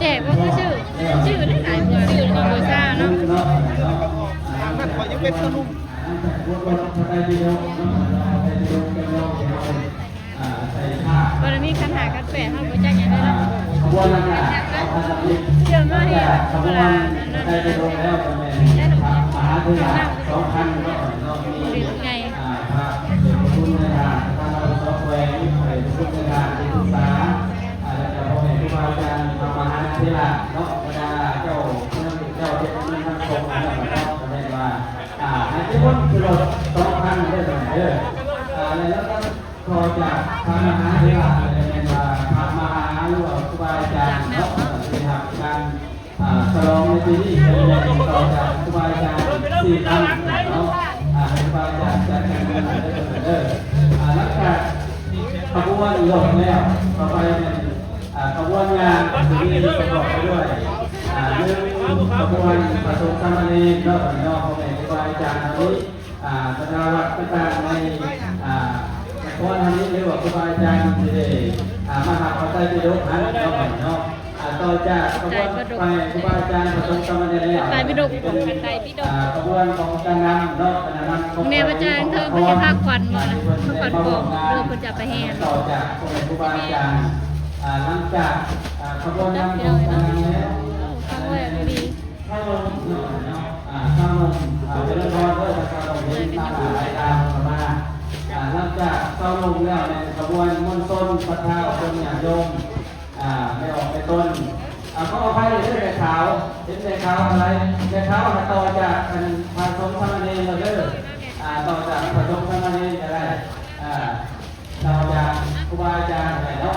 ແຈກບໍ່ຄືຊື່ ຊື່ໄດ້ຫຼາຍກວ່າ ຊື່ກວ່າບູຊາເນາະ. ບໍ່ໄດ້ມີຂັນຫ້າຂັນແປດ ເຮົາບໍ່ຈັກຫຍັງເລີຍເນາະ. ເຊື່ອມາເຮັດເວລານັ້ນ ໄດ້ດອກນ້ຳ ດອກໃຫຍ່. ອ່າ ໃຫ້ເຈົ້າຄົນຄືລົດສອງຄັນເດີ ເດີ ອ່າ ແລ້ວກໍຕໍ່ຈາກພະມະຫາເຖລະ ແມ່ນວ່າພະມະຫາ ຫຼືວ່າຄູບາອາຈານເນາະ ທີ່ຮັບການ ອ່າ ສະຫຼອງໃນປີນີ້ ກໍແມ່ນຕໍ່ຈາກຄູບາອາຈານສີ່ທ່ານເນາະ ອ່າ ໃຫ້ຄູບາອາຈານຈັດການເດີ ເດີ ອ່າ ຫຼັງຈາກຂະບວນລົດແລ້ວ ຕໍ່ໄປແມ່ນ ອ່າ ຂະບວນຍ່າງທີ່ປະກອບໄປດ້ວຍ ອ່າ ໜຶ່ງ ຂະບວນພະສົງສາມະເນນເນາະ ເນາະ ພໍ່ແມ່ຄູບາອາຈານເຮົານີ້ ອ່າ ບັນດາວັດຕ່າງໆໃນ ອ່າ ນະຄອນເຮົານີ້ ຫຼືວ່າຄູບາອາຈານທີ່ໄດ້ ອ່າ ມາຮັບພະໄຕປິດົກຫັ້ນເນາະ ເນາະ ອ່າ ຕໍ່ຈາກຂະບວນໄປຄູບາອາຈານພະສົງສາມະເນນແລ້ວ ໄຕປິດົກ ເປັນ ອ່າ ຂະບວນຂອງການນຳເນາະ ການນຳຂອງ ແມ່ນວ່າຈາງເທິງເພິ່ນເຮັດພາຂວັນບໍ່ລະ ພາຂວັນຂອງ ຫຼືວ່າເພິ່ນຈະໄປແຫ່ ຕໍ່ຈາກຂະບວນຄູບາອາຈານ ອ່າ ຫຼັງຈາກ ອ່າ ຂະບວນນຳຂອງການນຳແລ້ວ ຟັງແລ້ວດີ ຊາວໜຸ່ມເນາະ ອ່າ ຊາວໜຸ່ມ ອ່າ ຈະເລີນພອນເດີ ຊາວໜຸ່ມເຫັນມາຫຼາຍຕາມເຂົ້າມາ ອ່າ ຫຼັງຈາກຊາວໜຸ່ມແລ້ວ ແມ່ນຂະບວນມວນຊົນ ສັດທາ ຄົນຍາດໂຍມ ອ່າ ແມ່ອອກແມ່ຕົນ ອ່າ ຂໍອະໄພເດີແມ່ຂາວ ເຫັນແມ່ຂາວອະໄລ ແມ່ຂາວຫາຕໍ່ຈາກອັນ ອ່າ ຕໍ່ຈາກພະສົງສາມະເນນກໍໄດ້ ອ່າ ຕໍ່ຈາກຄູບາອາຈານກໍໄດ້ເນາະ.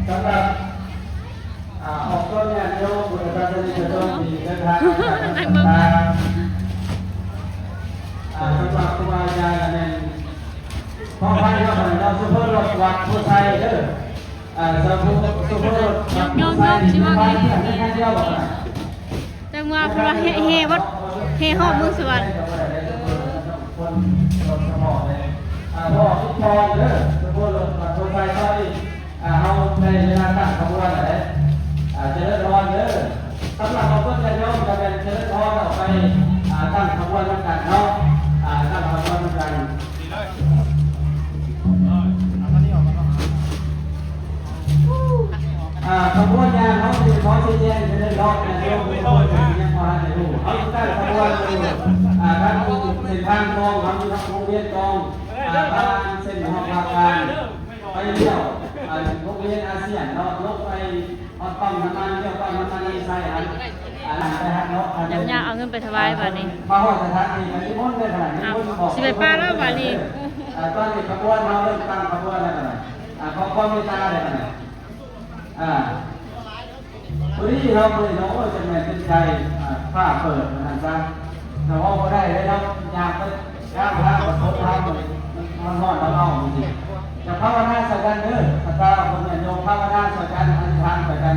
ສຳລັບ ອ່າ ອອກຕົນຍາດໂຍມພຸດທະສາສະນິກະຊົນທີ່ເດີນທາງມາຈາກຕ່າງໆ ອ່າ ສຳລັບຄູບາອາຈານກໍແມ່ນ ຂໍອະໄພເນາະ ເນາະ ໂຊເຟີລົດວັດໂພໄຊເດີ ອ່າ ໂຊເຟີ ໂຊເຟີລົດວັດໂພໄຊ ຍອມ ຍອມ ຍອມ ຊິເວົ້າແນ່ ແຕ່ວ່າເພິ່ນວ່າແຫ່ ແຫ່ວັດ ແຫ່ຮອບເມືອງສະຫວັນ ຄົນລົດສະເພາະເລີຍ ອ່າ ພໍ່ ອີກພໍເດີ ໂຊເຟີລົດວັດໂພໄຊ ຕອນນີ້ ອ່າ ເຮົາໄດ້ເວລາຕັ້ງຂະບວນແລ້ວເດ້ ອ່າ ຈະເລີນພອນເດີ. ສຳລັບຂະບວນຍາດໂຍມກໍແມ່ນຈະເລີນພອນອອກໄປ ອ່າ ຕັ້ງຂະບວນນຳກັນເນາະ ອ່າ ຕັ້ງຂະບວນນຳກັນ. ອ່າ ຂະບວນຍາດໂຍມທີ່ຂໍຊີ້ແຈງເດີເນາະ ຍາດໂຍມທີ່ຍັງບໍ່ທັນໄດ້ຮູ້ ເຮົາຕັ້ງຂະບວນຢູ່ ອ່າ ທາງເສັ້ນທາງຂອງເຮົາຢູ່ທາງໂຮງຮຽນຂອງ ອ່າ ຜ່ານເສັ້ນຫ້ອງພະການ ໄປລ້ຽວ ອ່າ ໂຮງຮຽນອາຊຽນເນາະ ລົງໄປຮອດປ້ຳນ້ຳມັນ ລ້ຽວປ້ຳນ້ຳມັນໃສ່ຫັ້ນ ອ່າ ໄປຫັ້ນເນາະ ຍາມຍາເອົາເງິນໄປຖວາຍບາດນີ້ ມາຮອດສະຖານທີ່ກໍນິມົນເດີ ຂະໜາດນິມົນບອກ ເອົ້າ ຊິໄປປະແລ້ວບາດນີ້ ອ່າ ຕອນນີ້ຂະບວນເຮົາເລີ່ມຕັ້ງຂະບວນແລ້ວ ອ່າ ຂໍຄວາມເມດຕາເດີ ອ່າ ພໍດີເນາະ ມື້ນີ້ເນາະ ໂອ້ຍ ຈັກແມ່ນເປັນໄຂ້ ອ່າ ຟ້າເປີດວ່າຊັ້ນຊະ ແຕ່ເວົ້າບໍ່ໄດ້ເດ້ເນາະ ຍ່າງໄປ ຍາມທາງກໍຄົນເຮົາມັນ ມັນຮ້ອນ ເຮົາເວົ້າຈັ່ງຊີ້ ຈະພາວະນາຊ່ວຍກັນເດີ ສັດທາຄົນຍາດໂຍມ ພາວະນາຊ່ວຍກັນ ອະທິຖານຊ່ວຍກັນ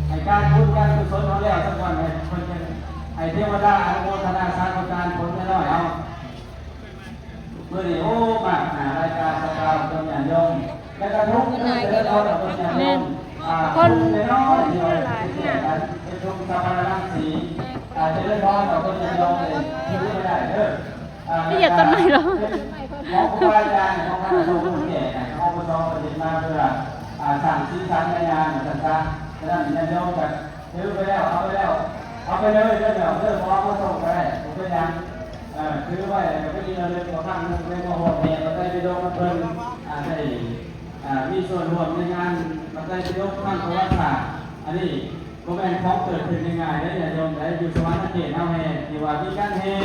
ໃຫ້ການບຸນການກຸສົນເຮົາແລ້ວສາກ່ອນ ໃຫ້ເພິ່ນ ໃຫ້ເທວະດາອະນຸໂມທະນາສາທຸການຜົນນ້ອຍໆເຮົາ. ມື້ນີ້ ໂອ້ ມາກໜ້າຫຼາຍຕາສັດທາຄົນຍາດໂຍມ ແລ້ວກໍທຸກເດີ ຈະເລີນພອນກັບຄົນຍາດໂຍມ ອ່າ ຄົນນ້ອຍໆທີ່ເຮົາເຮັດວຽກກັນ ເຮັດທຸກສັບພະລະລັງສີ ອ່າ ຈະເລີນພອນກັບຄົນຍາດໂຍມເດ້ ຖືໄວ້ໄດ້ເດີ ອ່າ ລະຢະຕົ້ນໄມ້ເນາະ ຂອງຄູບາອາຈານ ຂອງຄະນະສົງฆ์ຜູ້ແກ່ ຂອງ ປສ ເພິ່ນເຮັດມາເພື່ອ ອ່າ ສ້າງສີສັນໃນງານວ່າຊັ້ນຊະ ສະນັ້ນຍາດໂຍມກໍ ຖືໄປແລ້ວ ເອົາໄປແລ້ວ ເອົາໄປເລີຍເດີ ເດີ ບໍ່ເອົາມາສົ່ງກໍໄດ້ ບໍ່ເປັນຫຍັງ ເອີ ຖືໄວ້ແລ້ວກໍເປັນທີ່ລະລຶກວ່າຄັ້ງໜຶ່ງໄດ້ມາຮ່ວມແຫ່ພະໄຕປິດົກນຳເພິ່ນ ອ່າ ໄດ້ ອ່າ ມີສ່ວນຮ່ວມໃນງານພະໄຕປິດົກຄັ້ງປະຫວັດສາດ ອັນນີ້ບໍ່ແມ່ນຂອງເກີດຂຶ້ນງ່າຍໆເດ້ ຍາດໂຍມເດ້ ຢູ່ສະຫວັນນະເຂດເຮົາແຫ່ ທີ່ວ່າມີການແຫ່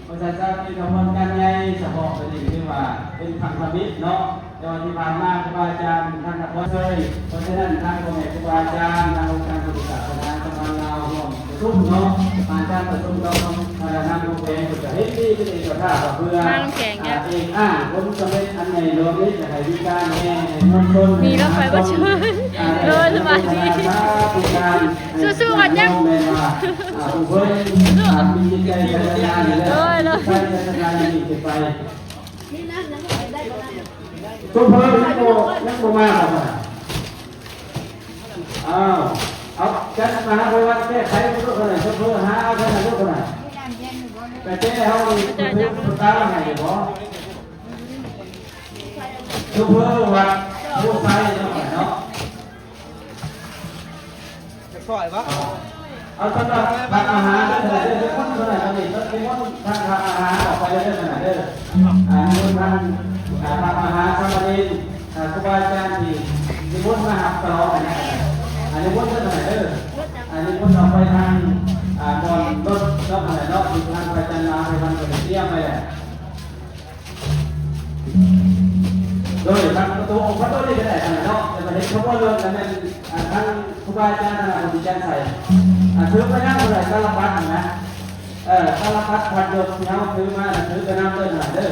ບໍ່ໃຊ່ຈະມີຂະບວນການໃຫຍ່ສະເພາະ ອັນນີ້ຖືວ່າເປັນຄັ້ງທຳອິດເນາະ ແຕ່ວ່າທີ່ຜ່ານມາຄູບາອາຈານທ່ານນະຄອນເຄີຍ ເພາະສະນັ້ນ ທາງພໍ່ແມ່ຄູບາອາຈານ ທາງອົງການພຸດທະສາສະໜາສະຫະພັນລາວ ຮ່ວມປະຊຸມເນາະ ຜ່ານການປະຊຸມກັບຄະນະນຳໂຮງແຮມ ເພິ່ນກໍເຫັນດີເປັນເອກະພາບວ່າເພື່ອ ມານ້ຳແຂງ ອ່າ ເອີກອ້າງຜົນສຳເລັດອັນໃຫຍ່ຫຼວງນີ້ ຈະໃຫ້ມີການແຫ່ໃຫ້ມວນຊົນ ມີລົດໄຟບໍ່ຊ່ວຍ ອ່າ ໂດຍ ສະບາຍດີ ສາທຸການ ສູ້ໆ ວ່າຈັກ ແມ່ນວ່າ ອ່າ ຜູ້ເພິ່ນ ອ່າ ມີຈິດໃຈໃຈສັດທາຢູ່ແລ້ວ ໂດຍ ໂດຍ ໃຈໃຈສັດທານີ້ເກັບໄປ ຊຸມເພິ່ນຍັງບໍ່ ຍັງບໍ່ມາບໍ່? ອ້າວ ເອົາ ຈັດມະຫາໄພວັນແກ້ໄຂເບິ່ງດູ ຄົນໃດ ຊຸມເພິ່ນຫາເອົາ ຄົນໃດ ຄົນໃດ ກະແຈເຮົານີ້ ເພິ່ນຕາມາໃຫ້ບໍ່? ຊຸມເພິ່ນວັດພູໄຊເນາະ ເນາະ. ຢາກຊ່ອຍບໍ່? ເອົາ ສຳລັບຜັກອາຫານເດີ ເດີ ເດີ ຄົນເທົ່ານັ້ນເທົ່ານີ້ ນິມົນທັງຜັກອາຫານອອກໄປເດີ ເດີ ເດີ ອ່າ ນິມົນທັງ ອ່າ ຜັກອາຫານສາມະເນນ ອ່າ ຄູບາອາຈານທີ່ນິມົນມາຮັບສະຫຼອງຫັ້ນນະ ອ່າ ນິມົນເດີ ເດີ ອ່າ ນິມົນອອກໄປທາງ ອ່າ ບ່ອນລົດເນາະ ເນາະ ທີ່ທາງພະອາຈານມະຫາໄພວັນເພິ່ນໄດ້ຕຽມໄວ້ແລ້ວ. ໂດຍທາງປະຕູ ປະຕູນີ້ກໍໄດ້ຫັ້ນແຫຼະເນາະ ແຕ່ວ່າເຫັນຂະບວນລົດລະແມ່ນ ອ່າ ທາງຄູບາອາຈານຫັ້ນນະ ເພິ່ນຊິຈັດໃສ່ ອ່າ ຖືໄປນຳກໍໄດ້ ສາລະພັດຫັ້ນນະ ເອີ ສາລະພັດພັດລົດທີ່ເຮົາຖືມານະ ຖືໄປນຳເດີ ເດີ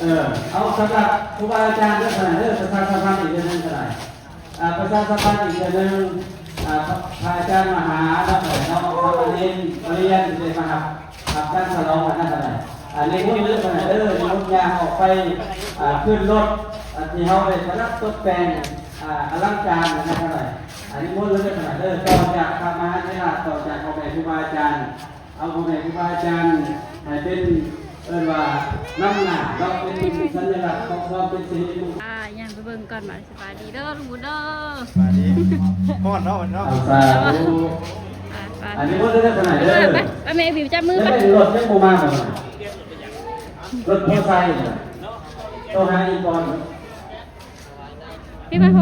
ເອີ ເອົາ ສຳລັບຄູບາອາຈານເດີ ເດີ ປະຊາສຳພັນອີກເທື່ອໜຶ່ງກໍໄດ້. ອ່າ ປະຊາສຳພັນອີກເທື່ອໜຶ່ງ ອ່າ ພະ ພະອາຈານມະຫາເນາະ ເນາະ ສາມະເນນປະລຽນໄດ້ມາຮັບ ຮັບການສະຫຼອງອັນນັ້ນກໍໄດ້ ອ່າ ນິມົນເດີ ເດີ ນິມົນຍ່າງອອກໄປ ອ່າ ຂຶ້ນລົດ ອ່າ ທີ່ເຮົາໄດ້ປະດັບຕົກແຕ່ງ ອ່າ ອະລັງການອັນນັ້ນກໍໄດ້ ອ່າ ນິມົນເດີ ເດີ ຕໍ່ຈາກພະມະຫາເຖລະ ຕໍ່ຈາກພໍ່ແມ່ຄູບາອາຈານ ເອົາພໍ່ແມ່ຄູບາອາຈານໃຫ້ເປັນ ເອີ້ນວ່ານຳໜ້າເນາະ ເປັນສັນຍະລັກຂອງຄວາມເປັນສິລິມຸງ ອ່າ ຍ່າງໄປເບິ່ງກ່ອນບາດ ສະບາຍດີເດີ ລຸງບຸນເດີ ສະບາຍດີ ຮ້ອນເນາະ ເນາະ ເອົາ ສາທຸ ອ່າ ໄປ ອັນນີ້ບໍ່ໄດ້ຂະໜາດເດີ ໄປ ໄປ ແມ່ບິວຈັບມືໄປ ລົດຍັງບໍ່ມາບໍ່ ລົດພໍໄຊໂທຫາອີກກ່ອນ.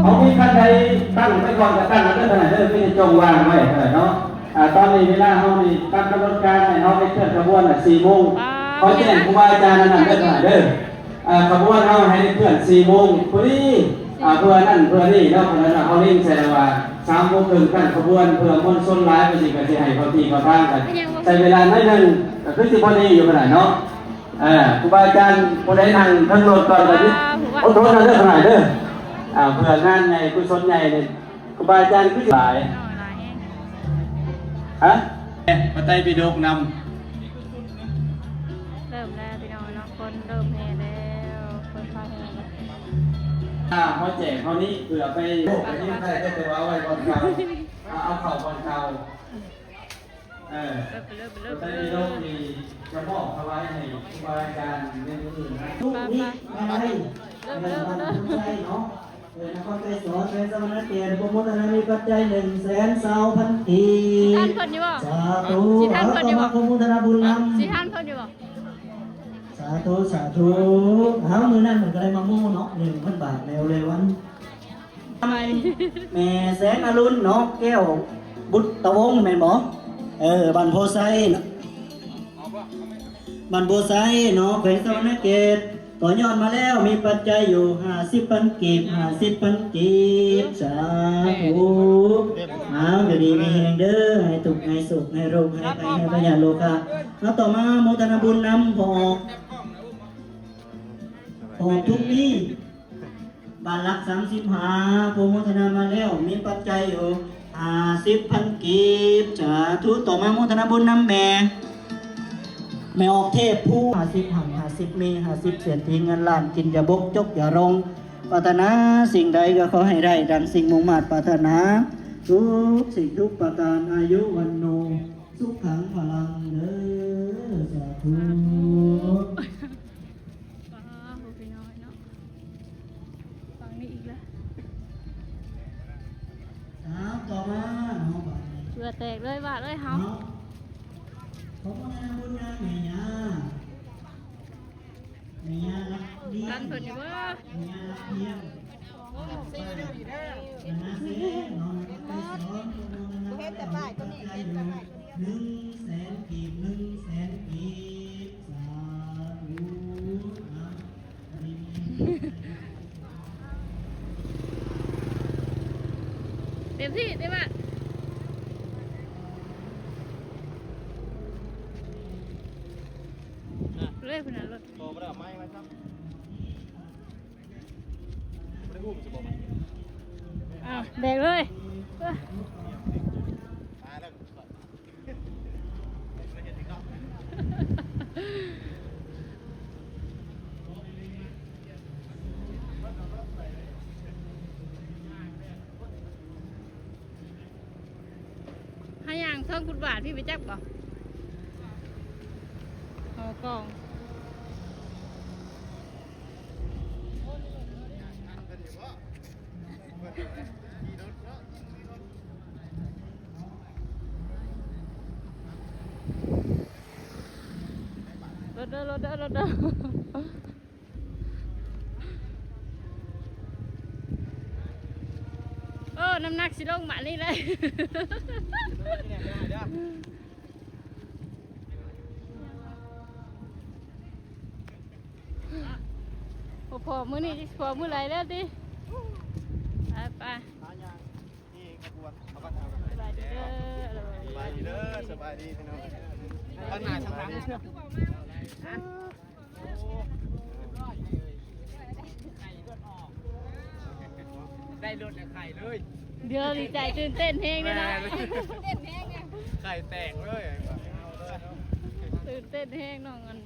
ເອົາ ມີຄັນໃດຕັ້ງໄວ້ກ່ອນກໍຕັ້ງເດີ ເດີ ມີແຕ່ຈົ່ງວາງໄວ້ເທົ່ານັ້ນເນາະ ອ່າ ຕອນນີ້ເວລາເຮົານີ້ ຕາມກຳນົດການໃຫ້ເຮົາໄດ້ເຄື່ອນຂະບວນນະສີ່ໂມງ. ຂໍແຈ້ງຄູບາອາຈານອັນນັ້ນເດີ ເດີ. ອ່າ ຂະບວນເຮົາໃຫ້ໄດ້ເຄື່ອນສີ່ໂມງພໍດີ. ອ່າ ເພື່ອນັ້ນເພື່ອນີ້ເນາະ ເພາະນັ້ນເຮົາເລັງໃສ່ແລ້ວວ່າສາມໂມງເຄິ່ງຕັ້ງຂະບວນ ເພື່ອມວນຊົນຫຼາຍ ເພິ່ນຊິ ກໍຊິໃຫ້ເຂົ້າທີ່ເຂົ້າທາງກັນ ໃຊ້ເວລາໜ້ອຍໜຶ່ງ ກໍຄືຊິພໍດີຢູ່ຂະໜາດເນາະ. ເອີ ຄູບາອາຈານຜູ້ໃດນັ່ງເທິງລົດກ່ອນກໍຊິອົດທົນເອົາເດີຂະໜາດເດີ. ອ່າ ເພື່ອງານໃຫຍ່ ກຸສົນໃຫຍ່ນີ້ ຄູບາອາຈານຄືຫຼາຍ ຮະ? ພະໄຕປິດົກນຳ. ເລີ່ມແລ້ວພີ່ນ້ອງເນາະ ຄົນເລີ່ມແຫ່ແລ້ວ ຄົນພາແຫ່ແລ້ວ. ອ່າ ເຮົາແຈກເທົ່ານີ້ເພື່ອໄປ ໂອ້ ໄປຍິ້ມໄດ້ ແຕ່ວ່າເອົາໄວ້ບ່ອນເກົ່າ ເອົາ ເອົາເຂົ້າບ່ອນເກົ່າ. ເອີ ໄປເລີຍ ໄປເລີຍ ໄປເລີຍ. ພະໄຕປິດົກນີ້ຈະມອບຖວາຍໃຫ້ຄູບາອາຈານໃນມື້ອື່ນນະ. ໄປ ໄປ ເລີ່ມ ເລີ່ມ ເລີ່ມ ເນາະ. ເອີ ນະຄອນໄກສອນ ແຂວງສະຫວັນນະເຂດ ອະນຸໂມທະນາມີປັດໄຈໜຶ່ງແສນຊາວພັນກີບ. ຊິທັນເພິ່ນຢູ່ບໍ່? ສາທຸ. ຊິທັນເພິ່ນຢູ່ບໍ່? ອະນຸໂມທະນາບຸນນຳ. ຊິທັນເພິ່ນຢູ່ບໍ່? ສາທຸ ສາທຸ. ເອົາ ມື້ນັ້ນເພິ່ນກໍໄດ້ມາໂມ້ເນາະ ໜຶ່ງພັນບາດ ແມ່ອຸໄລວັນ. ແມ່ແສງອະລຸນເນາະ ແກ້ວບຸດຕະວົງແມ່ນບໍ່? ເອີ ບ້ານໂພໄຊເນາະ ບ້ານໂພໄຊເນາະ ແຂວງສະຫວັນນະເຂດ. ຕໍ່ຍອດມາແລ້ວ ມີປັດໄຈຢູ່ຫ້າສິບພັນກີບ ຫ້າສິບພັນກີບ. ສາທຸ. ເອົາ ຢູ່ດີມີແຮງເດີ ໃຫ້ທຸກ ໃຫ້ໂຊກ ໃຫ້ໂລກ ໃຫ້ໄພ ໃຫ້ພະຍາດໂລຄະ. ເອົາ ຕໍ່ມາໂມທະນາບຸນນຳພໍ່ອອກ ພໍ່ອອກທຸກມີ ບ້ານຫຼັກສາມສິບຫ້າ ຜູ້ໂມທະນາມາແລ້ວ ມີປັດໄຈຢູ່ຫ້າສິບພັນກີບ. ສາທຸ. ຕໍ່ມາໂມທະນາບຸນນຳແມ່ ແມ່ອອກເທບພູ ຫ້າສິບຮັ່ງ ຫ້າສິບມີ ຫ້າສິບເສດຖີເງິນລ້ານ ກິນຢ່າບົກ ຈົກຢ່າລົງ ປາດຖະໜາສິ່ງໃດກໍຂໍໃຫ້ໄດ້ດັ່ງສິ່ງມຸ່ງມາດປາດຖະໜາ ທຸກສິ່ງທຸກປະການ ອາຍຸວັນໂນ ສຸຂັງພະລັງເດີ. ສາທຸ. ວ້າວ ພີ່ນ້ອງເນາະ ຝັ່ງນີ້ອີກແລ້ວ. ເອົາ ຕໍ່ມາເນາະ ບາດນີ້ ເຫື່ອແຕກເລີຍ ວາດເລີຍເຮົາເນາະ. ຂໍອະນຸໂມທະນາບຸນນຳແມ່ຍ່າ ແມ່ຍ່າລັກດີ ທ່ານເພິ່ນຢູ່ບໍ່? ແມ່ຍ່າລັກພຽງ ນາເຊເນາະ ນະຄອນໄກສອນ ເຫັນແຕ່ປ້າຍຕົວນີ້ ເຫັນແຕ່ປ້າຍ ໜຶ່ງແສນກີບ ໜຶ່ງແສນກີບ. ສາທຸ. ເຕັມທີ່ ເຕັມມາກ ເລີຍພຸ້ນນະລົດ ບໍ່ໄດ້ເອົາໄມ້ມາຊ້ຳ ບໍ່ໄດ້ຫຸ້ມຊິບໍ່ ອ້າວ ແບກເລີຍ ຫາຍ່າງເທິງຟຸດບາດພີ້ໄປຈັກບໍ່? ຫໍກອງ. ລົດເດີ ລົດເດີ ລົດເດີ. ໂອ້ ນ້ຳໜັກຊິລົງບາດນີ້ເລີຍ. ບໍ່ພໍມື້ນີ້ ຊິພໍມື້ໃດແລ້ວຕິ? ໄປ ໄປ. ນີ້ຂະບວນ ສະບາຍດີເດີ ສະບາຍດີເດີ ສະບາຍດີພີ່ນ້ອງ ໄດ້ລົດແລ້ວໄຂ່ເລີຍ ເດີ ດີໃຈ ຕື່ນເຕັ້ນແຮງເດ້ເນາະ ເຕັ້ນແຮງ ໄຂ່ແຕກເລີຍ ຕື່ນເຕັ້ນແຮງ ນ້ອງອັນ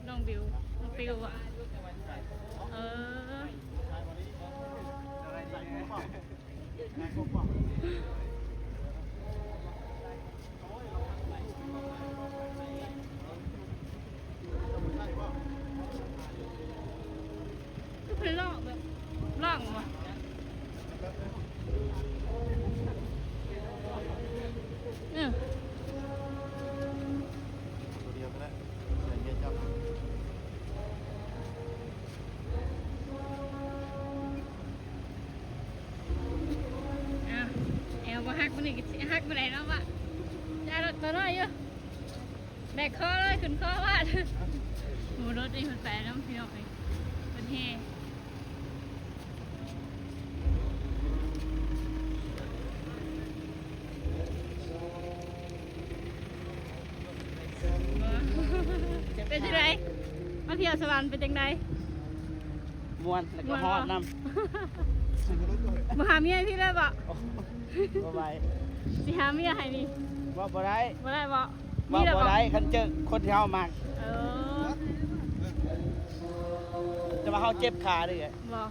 ນ້ອງບິວ ນ້ອງປິວອະ ເອີ. ຄືເພິ່ນລອກແບບ ລອກບໍ່? ເອີ ຕົວດຽວກໍໄດ້ ໃສ່ເມຍຈັບ. ອ້າວ ແອວບໍ່ຫັກ ມື້ນີ້ກໍຊິຫັກມື້ໃດເນາະວະ ຢ້ານ ແບກຄໍເລີຍ ຂຶ້ນຄໍບາດ. ໂອ້ ລົດນີ້ເພິ່ນໄປນຳພີ່ນ້ອງເອີຍ ເພິ່ນແຫ່. ເປັນຈັ່ງໃດ ມາທ່ຽວສະຫວັນເປັນຈັ່ງໃດ? ມ່ວນ ແລ້ວກໍ ມ່ວນ ຮ້ອນນຳ. ບໍ່ຫາເມຍໃຫ້ພີ່ເລີຍບໍ? ໂອ້ ບໍ່ໄຫວ. ຊິຫາເມຍໃຫ້ນີ້ ເວົ້າບໍ່ໄດ້. ບໍ່ໄດ້ບໍ? ເວົ້າບໍ່ໄດ້ ຄັນເຈີຄົນທີ່ເຮົາມັກ. ເອີ ແຕ່ວ່າເຮົາເຈັບຂາເດ້. ບໍ່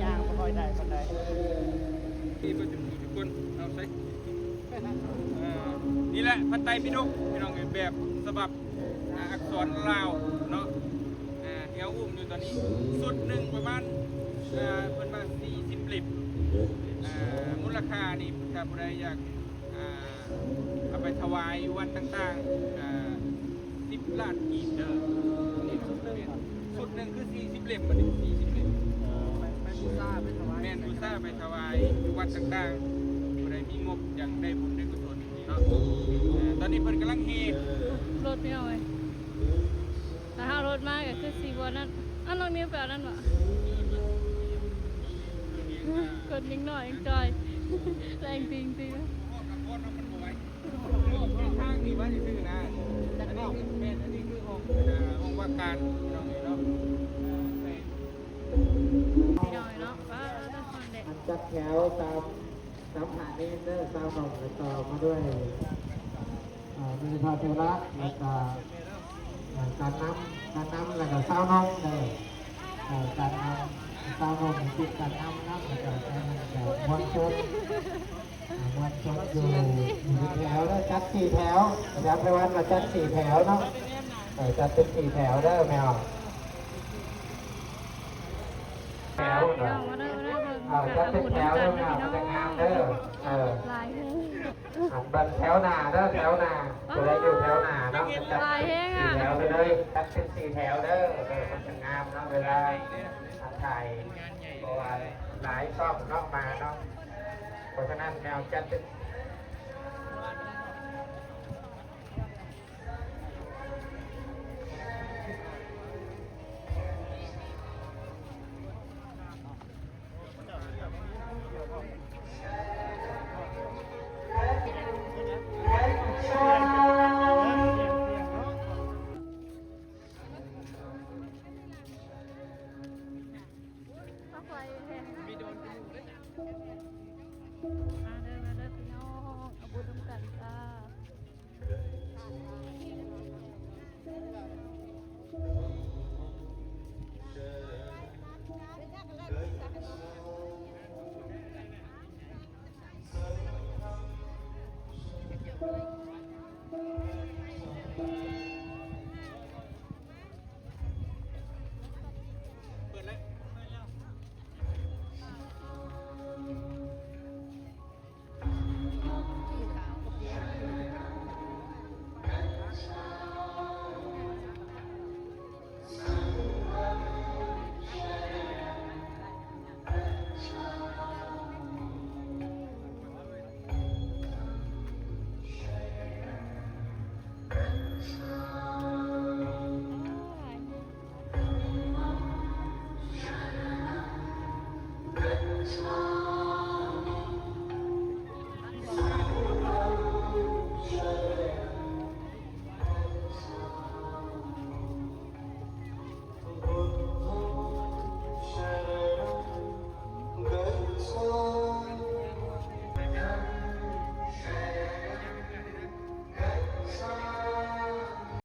ຍ່າງບໍ່ຄ່ອຍໄດ້ປານໃດ. ທີ່ປະຊຸມທຸກຄົນເອົາໃສ່ ເອີ ນີ້ແຫຼະ ພັດໄຕປິດົກ ພີ່ນ້ອງເອີຍ ແບບສະບັບ ອ່າ ອັກສອນລາວເນາະ ອ່າ ທີ່ເຮົາອຸ້ມຢູ່ຕອນນີ້ ຊຸດໜຶ່ງປະມານ ອ່າ ເພິ່ນວ່າສີ່ສິບເຫຼັ້ມ ອ່າ ມູນລະຄ່ານີ້ ຖ້າຜູ້ໃດຢາກ ອ່າ ເອົາໄປຖວາຍຢູ່ວັດຕ່າງໆ ອ່າ ສິບລ້ານກີບເດີ. ນີ້ນະ ຊຸດໜຶ່ງຄືສີ່ສິບເຫຼັ້ມ ບັດນີ້ສີ່ສິບເຫຼັ້ມ ເອີ ໄປ ໄປບູຊາ ໄປຖວາຍ ແມ່ນ ບູຊາໄປຖວາຍຢູ່ວັດຕ່າງໆ ຜູ້ໃດມີງົບຢາກໄດ້ບຸນໄດ້ກຸສົນເນາະ. ເອີ ຕອນນີ້ເພິ່ນກຳລັງແຫ່ ລົດ ພີ່ນ້ອງເອີຍ. ຖ້າເຮົາລົດມາກໍຄືຊິບໍ່ນັ້ນ. ອັນນ້ອງນິວໄປເອົານັ້ນບໍ? ຄົນຍັງນ້ອຍຍັງຈ່ອຍ ແລງຕິງຕິງ. ທາງນີ້ມາຊື່ໆນະ. ອັນນີ້ຄື ແມ່ນ ອັນນີ້ຄືຫ້ອງ ເອີ ຫ້ອງວ່າການ ພີ່ນ້ອງເອີຍເນາະ. ພີ່ນ້ອງເອີຍເນາະ ວ່າແຕ່ຄົນເດ້ ມັນຈັດແຖວຕາມ ສາມຫ້າເນນເດີ ຊາວໜຸ່ມ ແລ້ວຕໍ່ມາດ້ວຍ ເອີ ມີພະເທລະ ແລ້ວກໍ ເອີ ການນຳ ການນຳ ແລ້ວກໍຊາວໜຸ່ມເດີ. ເອີ ການນຳ ຊາວໜຸ່ມຕິດການນຳນຳ ແລ້ວກໍ ແລ້ວກໍມວນຊົນ ເອີ ມວນຊົນຢູ່ ຢູ່ແຖວເດີ ຈັດສີ່ແຖວ ອາຈານໄພວັນວ່າຈັດສີ່ແຖວເນາະ. ເອີ ຈັດເປັນສີ່ແຖວເດີແມ່ອອກ. ແຖວເນາະ ເອີ ຈັດເປັນແຖວເດີແມ່ອອກ ມັນຈະງາມເດີ. ເອີ ຫຼາຍແຮງ ອັນເບິ່ງແຖວໜ້າເດີ ແຖວໜ້າ ຜູ້ໃດຢູ່ແຖວໜ້າເນາະ ຈັດເປັນສີ່ແຖວໄປເລີຍ ຈັດເປັນສີ່ແຖວເດີ. ເອີ ມັນຈະງາມເນາະ ເວລາອັນຖ່າຍ ເພາະວ່າຫຼາຍຊ່ອງເນາະ ມາເນາະ. ເພາະສະນັ້ນແນວຈັດເປັນມາເດີ ມາເດີພີ່ນ້ອງ ເອົາບຸນນຳກັນຈ້າ. ເປີດແລ້ວ.